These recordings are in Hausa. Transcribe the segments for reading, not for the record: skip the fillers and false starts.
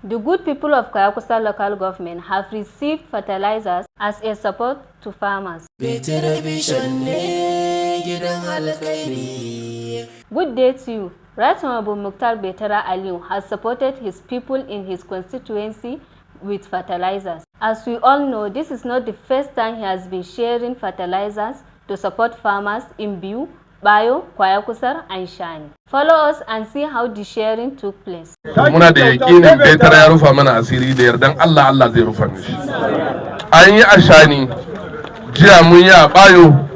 The good people of Kwaya Kusar Local Government have received fertilizers as a support to farmers. Television ne gidan alkhairi. Good day to you. Right Honorable Mukhtar Betara Aliyu has supported his people in his constituency with fertilizers. As we all know, this is not the first time he has been sharing fertilizers to support farmers in Biu, Bayo, Kwaya Kusar and Shani. Follow us and see how the sharing took place. Muna da yakinin Betara ya rufa mana asiri, da yardan Allah, Allah zai rufa mishi. An yi a Shani jiya, mun yi a Bayo,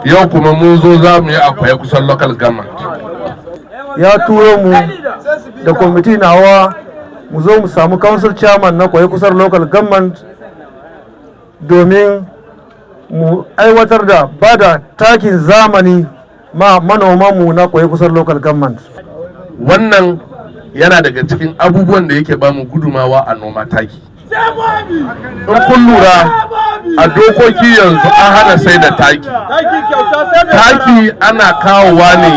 yau kuma mun zo za mu yi a Kwaya Kusar Local Government. Ya turo mu da kwamiti nawa mu zo mu samu council chairman na Kwaya Kusar Local Government domin mu aiwatar da ba da takin zamani ma manomanmu na Kwaya Kusar Local Government. Wannan yana daga cikin abubuwan da yake bamu gudumawa a noma, taki. In kun lura, a dokoki yanzu an hana sai da taki. Taki ana kawowa ne,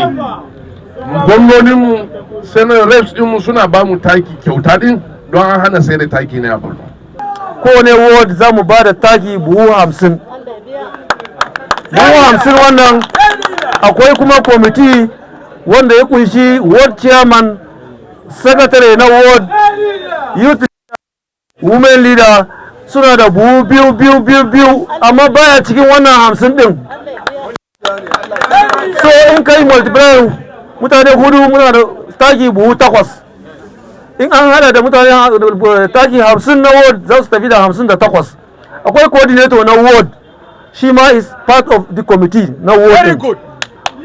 gwamnoninmu, senate reps ɗinmu suna bamu taki kyauta din, don an hana sai da taki ne a Borno. Kowane ward za mu ba da taki buhu 50, buhu 50. Wannan akwai kuma kwamiti wanda ya kunshi ward chairman, secretary na ward, youth, women leader, suna da buhu biyu biyu biyu biyu, amma baya cikin wannan 50 din. So in kai multiply mutane hudu, muna da taki buhu takwas. In an hada da mutane taki 50 na ward, za su tafi da 58. Akwai coordinator na ward, shi ma is part of the committee na ward din.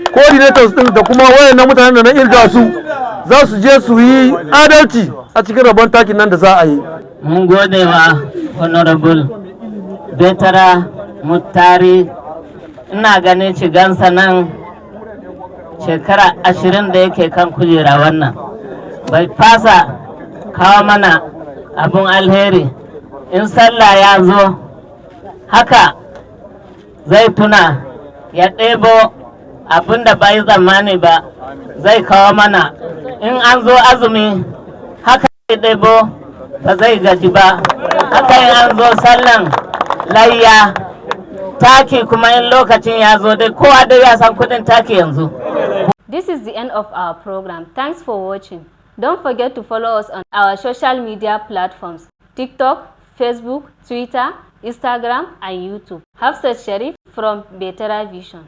Coordinators din da kuma wayannan mutanen da na irga su, za su je su yi adalci a cikin rabon takin nan da za a yi. Mun gode wa Honorable Betara Muktari. Ina ganin shigansa nan shekara 20 da yake kan kujera wannan, bai fasa kawo mana abun alheri. In sallah ya zo haka, zai tuna ya ɗebo abin da bai tsammani ba, zai kawo mana. In an zo azumi haka, zai ɗebo, ba zai gaji ba. Haka in an zo sallan layya, taki kuma in lokacin ya zo dai, kowa dai ya san kudin taki yanzu. This is the end of our program. Thanks for watching. Don't forget to follow us on our social media platforms: TikTok, Facebook, Twitter, Instagram, and YouTube. Hafsat Sharif from Betara Vision.